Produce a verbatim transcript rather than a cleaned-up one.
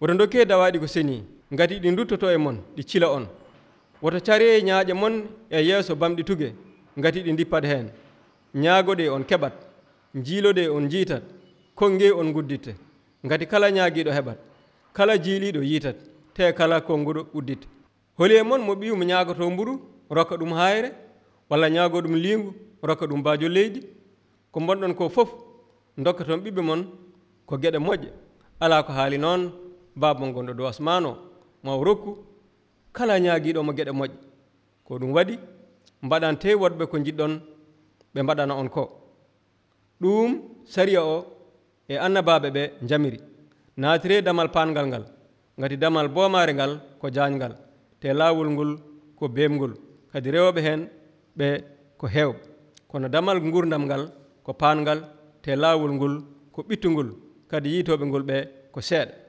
Woto ndokkee dawaaɗi ko senii, ngati ɗi nduttoto e mon, ɗi cila on. Woto caree ñaaƴe mon e yeeso bamɗi tuge, ngati ɗi ndippat heen. Ñaagoɗee, on keɓat. Njiiloɗee, on njiitat. Konngee, on ngudditte. Ngati kala ñaagiiɗo heɓat. Kala jiiliiɗo yiitat. Te kala konnguɗo udditte. Holi e mon mo ɓiyum ñaagotoo mburu, rokka ɗum haayre, walla ñaagoo ɗum liingu, rokka ɗum baajo leydi? Ko mbonɗon ko fof, ndokka toon ɓiɓɓe mon ko geɗe moƴƴe. Alaa ko haali noon, Baaba mon gonɗo dow asmaan o, ma o rokku kala ñaagiiɗo mo geɗe moƴƴe. Ko ɗum waɗi, mbaɗantee woɗɓe ko njiɗɗon ɓe mbaɗana on ko. Ɗum sariya o e annabaaɓe ɓe njamiri. Naatiree damal paangal ngal, ngati damal boomaare ngal ko jaañngal, te laawol ngol ko beemngol, kadi rewooɓe heen ɓe ko heewɓe. Kono damal nguurndam ngal ko paangal, te laawol ngol ko ɓittungol, kadi yiytooɓe ngol ɓe ko seeɗa.